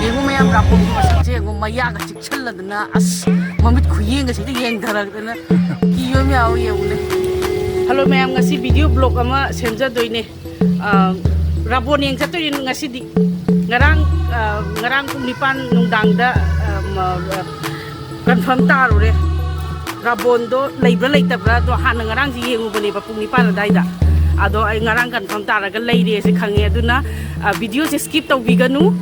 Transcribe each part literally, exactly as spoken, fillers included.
ꯌꯦꯡꯉꯨ ꯃꯌꯥꯝ, ꯔꯥꯕꯣꯟꯒꯤ ꯃꯁꯛꯁꯦ ꯌꯦꯡꯉꯨ, ꯃꯌꯥꯒ ꯆꯤꯛꯁꯜꯂꯗꯅ, ꯑꯁ, ꯃꯃꯤꯠ ꯈꯨꯌꯦꯡꯒꯁꯤꯗ ꯌꯦꯡꯊꯔꯛꯇꯅ ꯀꯤꯕ ꯑꯃ ꯌꯥꯎꯋꯤ, ꯌꯦꯡꯉꯨꯅꯦ꯫ Hello ꯃꯌꯥꯝ, ꯉꯁꯤ video blog ꯑꯃ ꯁꯦꯝꯖꯗꯣꯏꯅꯦ꯫ ꯑ, ꯔꯥꯕꯣꯟ ꯌꯦꯡ ꯆꯠꯇꯣꯏꯅꯤ ꯉꯁꯤꯗꯤ꯫ ꯉꯔꯥꯡ, ꯑ, ꯉꯔꯥꯡ ꯄꯨꯡ ꯅꯤꯄꯥꯟ ꯅꯨꯡꯗꯥꯡꯗ, ꯑ, ꯃ-, ꯑ, confirm ꯇꯥꯔꯨꯔꯦ꯫ ꯔꯥꯕꯣꯟꯗꯣ ꯂꯩꯕ꯭ꯔꯥ ꯂꯩꯇꯕ꯭ꯔꯥꯗꯣ ꯍꯥꯟꯅ ꯉꯔꯥꯡꯁꯦ ꯌꯦꯡꯉꯨꯕꯅꯦꯕ ꯄꯨꯡ ꯅꯤꯄꯥꯟ ꯑꯗꯥꯏꯗ꯫ ꯑꯗꯣ ꯑꯩ ꯉꯔꯥꯡ confirm ꯇꯥꯔꯒ ꯂꯩꯔꯦꯁꯦ ꯈꯪꯉꯦ꯫ ꯑꯗꯨꯅ, ꯑ, video ꯁꯦ skip ꯇꯧꯕꯤꯒꯅꯨ꯫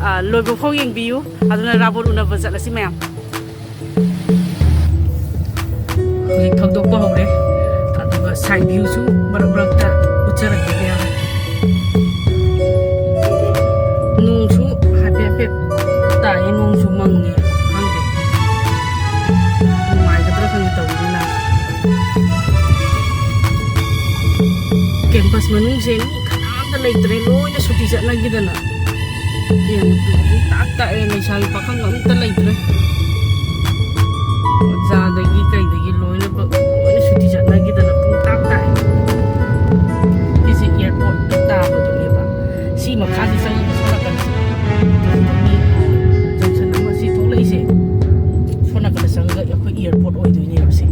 ꯑ, ꯂꯣꯏꯕ ꯐꯥꯎ ꯌꯦꯡꯕꯤꯌꯨ꯫ ꯑꯗꯨꯅ ꯔꯥꯕꯣꯟ ꯎꯅꯕ ꯆꯠꯂꯁꯤ ꯃꯌꯥꯝ꯫ ꯍꯧꯖꯤꯛ ꯊꯧꯗꯣꯛꯄ ꯍꯧꯔꯦ꯫ ꯑꯗꯨꯒ side view ꯁꯨ ꯃꯔꯛ ꯃꯔꯛꯇ ꯎꯠꯆꯔꯛꯀꯦ ꯃꯌꯥꯝ꯫ ꯅꯣꯡꯁꯨ ꯍꯥꯏꯐꯦꯠ ꯍꯥꯏꯐꯦꯠ ꯇꯥꯏꯌꯦ, ꯅꯣꯡꯁꯨ ꯃꯪꯉꯦ꯫ ꯈꯪꯗꯦ, ꯅꯨꯡꯉꯥꯏꯒꯗ꯭ꯔꯥ ꯈꯪꯗꯦ ꯇꯧꯕꯅꯤꯅ꯫ Campus ꯃꯅꯨꯡꯁꯦ ꯃꯤ ꯀꯅꯥꯝꯇ ꯂꯩꯇ꯭ꯔꯦ, ꯂꯣꯏꯅ ꯁꯨꯇꯤ ꯆꯠꯅꯈꯤꯗꯅ꯫ ꯌꯦꯡꯉꯨ, ꯄꯨꯡꯇꯥꯛ ꯇꯥꯛꯑꯦ, ꯂꯩꯁꯥꯕꯤ ꯄꯥꯈꯪ ꯑꯝꯇ ꯂꯩꯇ꯭ꯔꯦ꯫ ꯑꯣꯖꯥꯗꯒꯤ ꯀꯩꯗꯒꯤ ꯂꯣꯏꯅꯃꯛ ꯂꯣꯏꯅ ꯁꯨꯇꯤ ꯆꯠꯅꯈꯤꯗꯅ ꯄꯨꯡꯇꯥꯛ ꯇꯥꯛꯑꯦ꯫ ꯁꯤꯁꯦ airport ꯇꯥꯕꯗꯨꯅꯦꯕ꯫ ꯁꯤ ꯃꯈꯥꯁꯤ ꯆꯪꯉꯒ ꯁꯣꯝ ꯅꯥꯀꯟꯁꯦ, ꯃꯤ, ꯑ, junction ꯑꯃ ꯁꯤ ꯊꯣꯛꯂꯛꯏꯁꯦ, ꯁꯣꯝ ꯅꯥꯀꯟꯗ ꯆꯪꯉꯒ ꯑꯩꯈꯣꯏ airport ꯑꯣꯏꯗꯣꯏꯅꯦꯕ ꯁꯤ꯫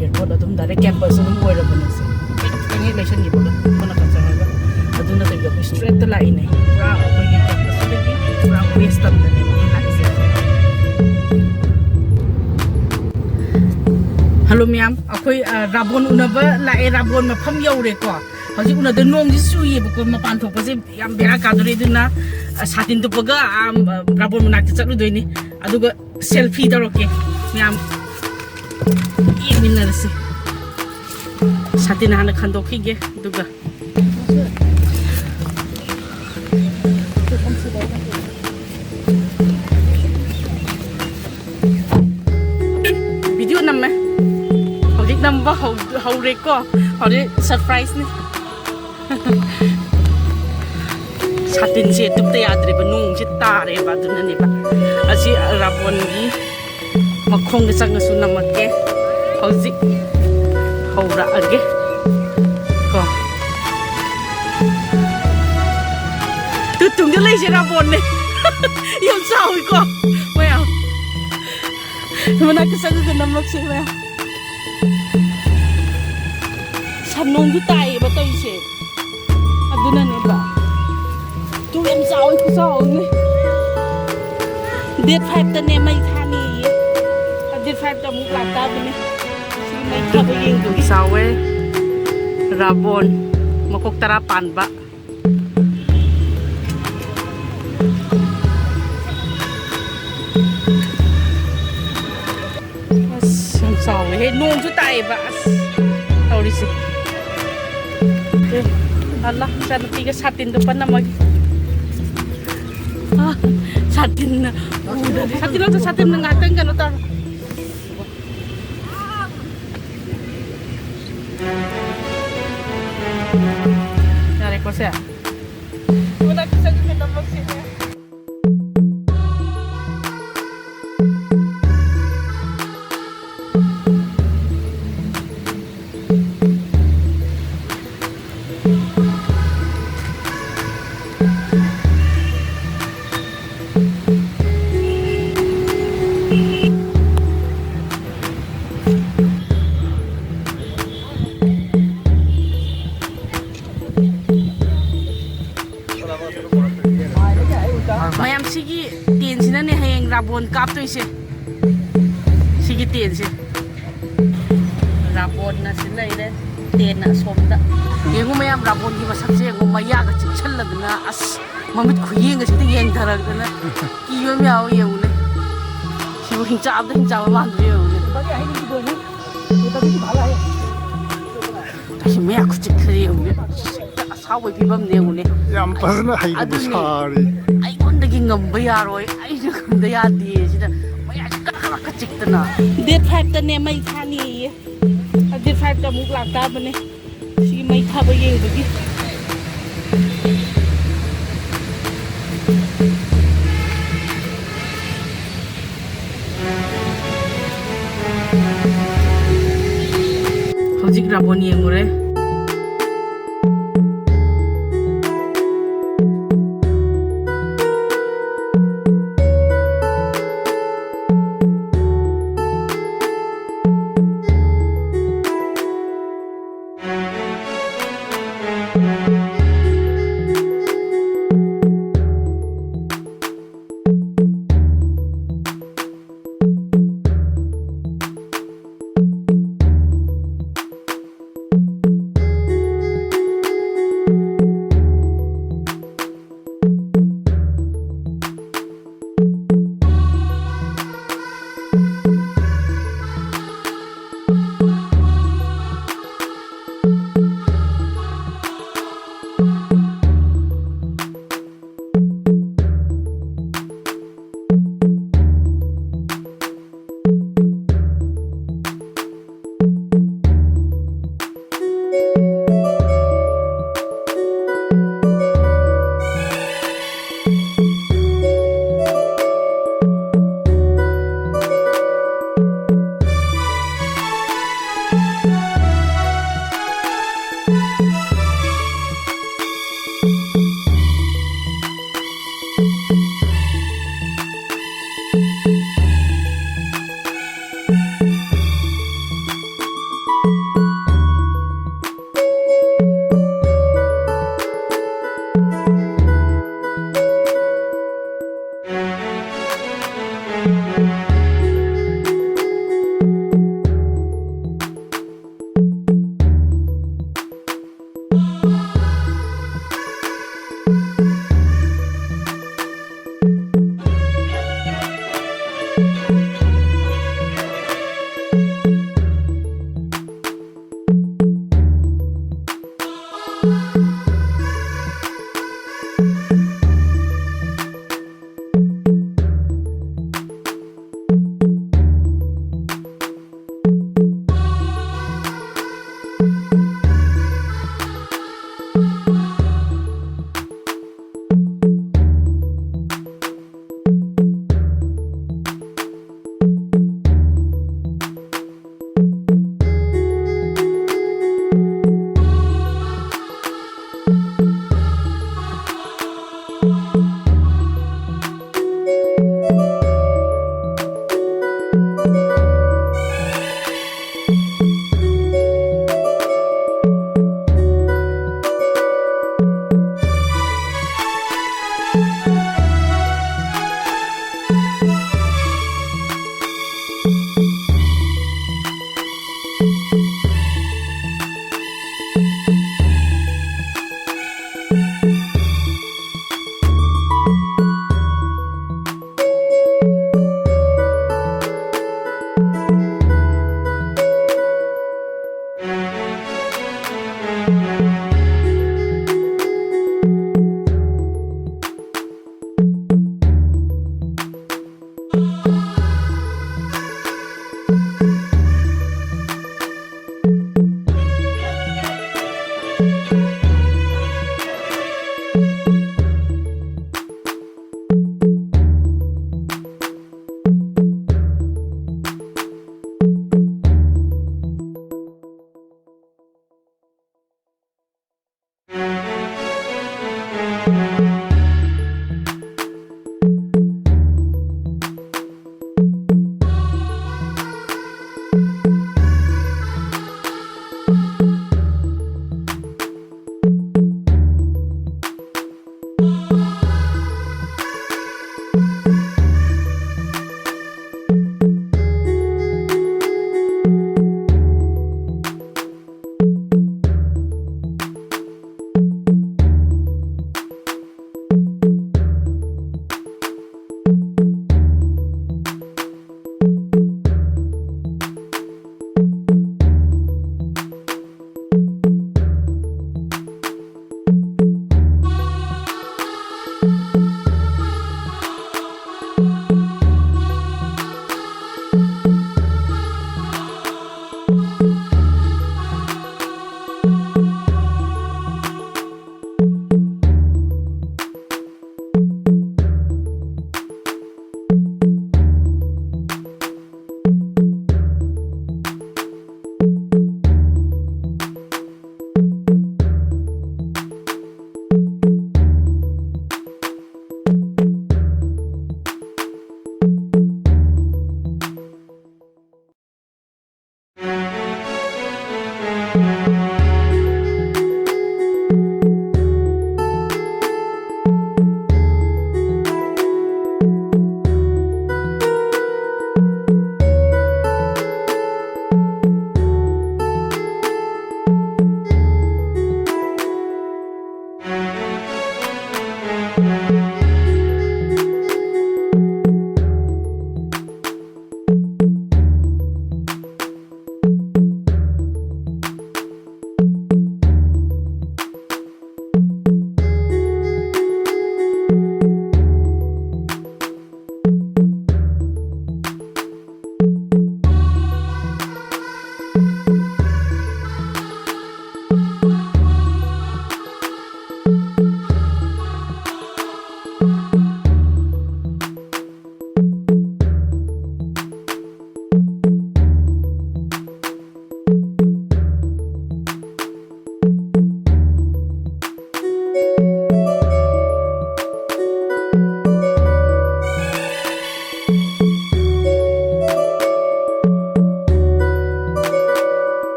Airport ꯑꯗꯨꯝ direct campus ꯑꯗꯨꯝ ꯑꯣꯏꯔꯕꯅꯦ ꯁꯦ꯫ ꯈꯤꯇꯪ ꯍꯦꯛ ꯂꯩꯁꯟꯈꯤꯕꯒ ꯁꯣꯝ ꯅꯥꯀꯟ ꯆꯪꯉꯒ꯫ ꯑꯗꯨ ꯅꯠꯇꯕꯤꯗ ꯑꯩꯈꯣꯏ straight ꯇ ꯂꯥꯛꯏꯅꯦ꯫ ꯄꯨꯔꯥ ꯑꯩꯈꯣꯏꯒꯤ campus ꯇꯒꯤ ꯄꯨꯔꯥ west ꯇꯝꯗꯅꯦꯕ ꯑꯩꯈꯣꯏ ꯂꯥꯛꯏꯁꯦ꯫ Hello ꯃꯌꯥꯝ, ꯑꯩꯈꯣꯏ, ꯑ, ꯔꯥꯕꯣꯟ ꯎꯅꯕ ꯂꯥꯛꯑꯦ, ꯔꯥꯕꯣꯟ ꯃꯐꯝ ꯌꯧꯔꯦꯀꯣ꯫ ꯍꯧꯖꯤꯛ ꯎꯅꯗꯣꯏ ꯅꯣꯡꯁꯤ ꯆꯨꯏꯌꯦꯕꯀꯣ, ꯃꯄꯥꯟ ꯊꯣꯛꯄꯁꯦ ꯌꯥꯝ ꯕꯦꯔꯥ ꯀꯥꯗꯣꯔꯦ, ꯑꯗꯨꯅ, ꯑ, ꯁꯥꯇꯤꯟ ꯇꯨꯞꯄꯒ, ꯑ, ꯔꯥꯕꯣꯟ ꯃꯅꯥꯛꯇ ꯆꯠꯂꯨꯗꯣꯏꯅꯤ꯫ ꯑꯗꯨꯒ selfie ꯇꯧꯔꯛꯀꯦ ꯃꯌꯥꯝ, ꯌꯦꯡꯃꯤꯟꯅꯔꯁꯤ꯫ ꯁꯥꯇꯤꯟ ꯍꯥꯟꯅ ꯈꯟꯗꯣꯛꯈꯤꯒꯦ, ꯑꯗꯨꯒ꯫ ꯃꯐꯝꯁꯤꯗ ꯑꯩꯅ ꯄꯨꯔꯛꯑꯦ꯫ ꯍꯧ-, ꯍꯧꯔꯦꯀꯣ꯫ ꯍꯧꯖꯤꯛ surpriseꯅꯤ꯫ ꯁꯥꯇꯤꯟꯁꯦ ꯇꯨꯞꯇ ꯌꯥꯗ꯭ꯔꯦꯕ, ꯅꯣꯡꯁꯦ ꯇꯥꯔꯦꯕ, ꯑꯗꯨꯅꯅꯦꯕ꯫ ꯑꯁꯤ ꯔꯥꯕꯣꯟꯒꯤ ꯃꯈꯣꯡꯗ ꯆꯪꯉꯁꯨ ꯅꯝꯃꯛꯀꯦ꯫ ꯍꯧꯖꯤꯛ ꯍꯧꯔꯛꯑꯒꯦ ꯀꯣ꯫ ꯇꯨ ꯇꯨꯡꯗ ꯂꯩꯁꯦ ꯔꯥꯕꯣꯟꯅꯦ꯫ ꯌꯥꯝ ꯆꯥꯎꯏꯀꯣ ꯃꯌꯥꯝ꯫ ꯃꯅꯥꯛꯇ ꯆꯪꯉꯒ ꯅꯝꯃꯛꯁꯦ ꯃꯌꯥꯝ꯫ ꯁꯝ ꯅꯣꯡꯁꯨ ꯇꯥꯏꯌꯦꯕ ꯇꯧꯔꯤꯁꯦ, ꯑꯗꯨꯅꯅꯦꯕ꯫ ꯇꯨ ꯌꯥꯝ ꯆꯥꯎꯋꯤ, ꯈꯨꯆꯥꯎ ꯑꯃꯅꯤ꯫ Date fiveꯇꯅꯦ ꯃꯩ ꯊꯥꯅꯤꯌꯦ꯫ Date fiveꯇ ꯑꯃꯨꯛ ꯂꯥꯛꯇꯥꯕꯅꯦ꯫ ꯁꯤ ꯃꯩ ꯊꯥꯕ ꯌꯦꯡꯗꯣꯏꯅꯦ꯫ ꯆꯥꯎꯋꯦ꯫ ꯔꯥꯕꯣꯟ ꯃꯀꯣꯛ ꯇꯔꯥ ꯄꯥꯟꯕ꯫ ꯑꯁ, ꯌꯥꯝ ꯆꯥꯎꯋꯦꯍꯦ꯫ ꯅꯣꯡꯁꯨ ꯇꯥꯏꯌꯦꯕ꯫ ꯑꯁ, ꯇꯧꯔꯤꯁꯦ꯫ ꯑꯦ, ꯑꯜꯂꯥ, ꯏꯆꯥꯅꯨꯄꯤꯒ ꯁꯥꯇꯤꯟꯗꯣ ꯄꯟꯅꯝꯃꯒꯦ꯫ ꯑ, ꯁꯥꯇꯤꯟꯅ ꯎꯗ꯭ꯔꯗꯤ꯫ ꯁꯥꯇꯤꯟ ꯂꯧꯊꯣꯛ, ꯁꯥꯇꯤꯟꯅ ꯉꯥꯛꯇꯪ ꯀꯩꯅꯣ ꯇꯧꯔꯣ꯫ ꯌꯥꯔꯦꯀꯣ ꯁꯦ? ꯃꯅꯥꯛꯇ ꯆꯪꯉꯒ ꯅꯝꯃꯛꯁꯦ꯫ ꯃꯌꯥꯝ, ꯁꯤꯒꯤ ꯇꯦꯟꯁꯤꯅꯅꯦ ꯍꯌꯦꯡ ꯔꯥꯕꯣꯟ ꯀꯥꯞꯇꯣꯏꯁꯦ꯫ ꯁꯤꯒꯤ ꯇꯦꯟꯁꯦ ꯔꯥꯕꯣꯟꯅ ꯁꯤ ꯂꯩꯔꯦ, ꯇꯦꯟꯅ ꯑꯁꯣꯝꯗ꯫ ꯌꯦꯡꯉꯨ ꯃꯌꯥꯝ, ꯔꯥꯕꯣꯟꯒꯤ ꯃꯁꯛꯁꯦ ꯌꯦꯡꯉꯨ, ꯃꯌꯥꯒ ꯆꯤꯛꯁꯜꯂꯗꯅ, ꯑꯁ, ꯃꯃꯤꯠ ꯈꯨꯌꯦꯡꯒꯁꯤꯗ ꯌꯦꯡꯊꯔꯛꯇꯅ ꯀꯤꯕ ꯑꯃ ꯌꯥꯎꯋꯦ꯫ ꯌꯦꯡꯉꯨꯅꯦ, ꯁꯤꯕꯨ ꯍꯤꯡꯆꯥꯕꯗ ꯍꯤꯡꯆꯥꯕ ꯃꯥꯟꯗ꯭ꯔꯣ? ꯌꯦꯡꯉꯨꯅꯦ꯫ ꯑꯁꯤ ꯃꯌꯥ ꯈꯨꯆꯤꯛ ꯈꯔ ꯌꯦꯡꯉꯨꯅꯦ꯫ ꯑꯁꯥꯎꯕꯒꯤ ꯐꯤꯕꯝꯅꯦ ꯌꯦꯡꯉꯨꯅꯦ꯫ ꯌꯥꯝ ꯐꯖꯅ ꯍꯩꯕꯗꯨ ꯑꯗꯨꯅꯦ꯫ ꯁꯥꯔꯤ꯫ ꯑꯩꯉꯣꯟꯗꯒꯤ ꯉꯝꯕ ꯌꯥꯔꯣꯏ, ꯑꯩꯁꯨ ꯉꯝꯗ ꯌꯥꯗꯦ ꯁꯤꯗ꯫ ꯃꯌꯥꯁꯦ ꯀꯛ ꯀꯛ ꯀꯛ ꯆꯤꯛꯇꯅ꯫ Date fiveꯇꯅꯦ ꯃꯩ ꯊꯥꯅꯤꯌꯦ꯫ ꯐꯥꯏꯚꯇ ꯑꯃꯨꯛ ꯂꯥꯛꯇꯥꯕꯅꯦ꯫ ꯁꯤꯒꯤ ꯃꯩ ꯊꯥꯕ ꯌꯦꯡꯕꯒꯤ꯫ ꯍꯧꯖꯤꯛ ꯔꯥꯕꯣꯟ ꯌꯦꯡꯉꯨꯔꯦ꯫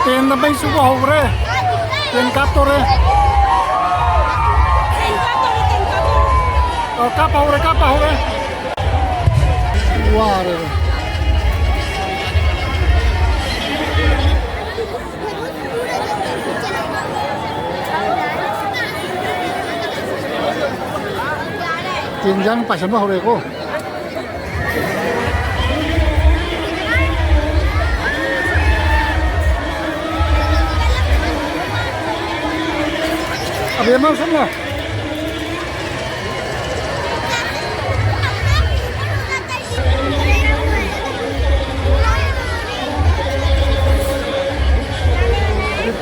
ꯇꯦꯟꯗ ꯃꯩ ꯆꯨꯕ ꯍꯧꯈ꯭ꯔꯦ꯫ ꯇꯦꯟ ꯀꯥꯞꯇꯣꯔꯦ꯫ ꯑ, ꯀꯥꯞꯄ ꯍꯧꯔꯦ, ꯀꯥꯞꯄ ꯍꯧꯔꯦ꯫ ꯋꯥꯔꯦ꯫ ꯆꯦꯡ ꯌꯦꯟꯁꯥꯡ ꯄꯥꯏꯁꯟꯕ ꯍꯧꯔꯦꯀꯣ꯫ ꯑꯕꯦꯝꯃ, ꯁꯣꯝ ꯂꯥꯎ꯫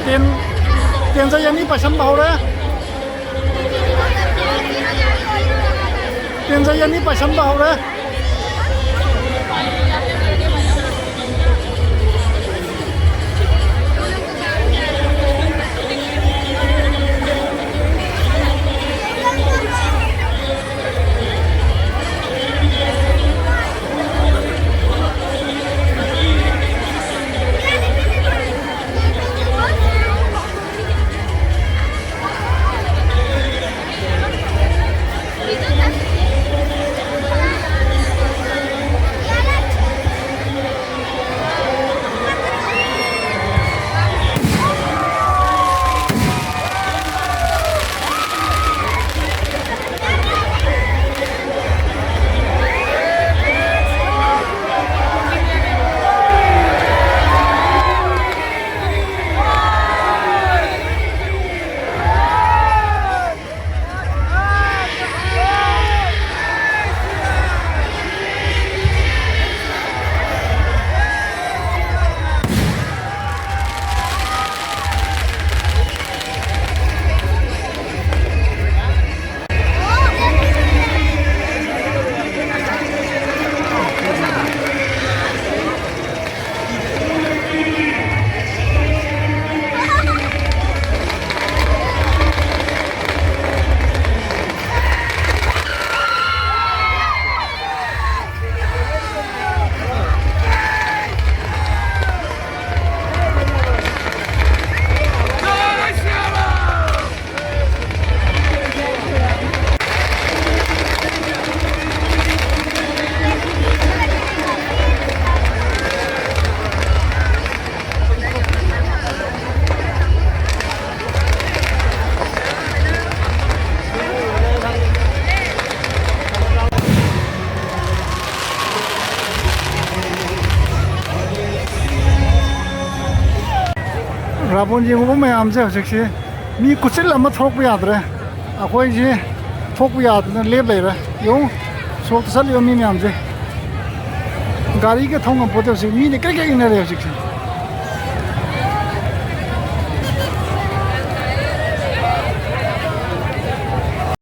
ꯇꯦꯟ, ꯇꯦꯟꯖꯩ ꯑꯅꯤ ꯄꯥꯏꯁꯟꯕ ꯍꯧꯔꯦ꯫ ꯇꯦꯟꯖꯩ ꯑꯅꯤ ꯄꯥꯏꯁꯟꯕ ꯍꯧꯔꯦ꯫ ꯊꯥꯕꯜ ꯌꯦꯡꯉꯨꯕ ꯃꯌꯥꯝꯁꯦ ꯍꯧꯖꯤꯛꯁꯤ ꯃꯤ ꯈꯨꯆꯤꯜ ꯑꯃ ꯊꯣꯛꯄ ꯌꯥꯗ꯭ꯔꯦ꯫ ꯑꯩꯈꯣꯏꯁꯤ ꯊꯣꯛꯄ ꯌꯥꯗꯗꯅ ꯂꯦꯞ ꯂꯩꯔꯦ꯫ ꯌꯦꯡꯉꯨ, ꯁꯣꯔꯣꯛꯇ ꯆꯠꯂꯤꯕ ꯃꯤ ꯃꯌꯥꯝꯁꯦ꯫ ꯒꯥꯔꯤꯒ ꯊꯧ ꯉꯝꯄꯣꯠꯇꯦ ꯍꯧꯖꯤꯛ꯫ ꯃꯤꯅ ꯀ꯭ꯔꯤꯛ ꯀ꯭ꯔꯤꯛ ꯏꯟꯅꯔꯦ ꯍꯧꯖꯤꯛꯁꯦ꯫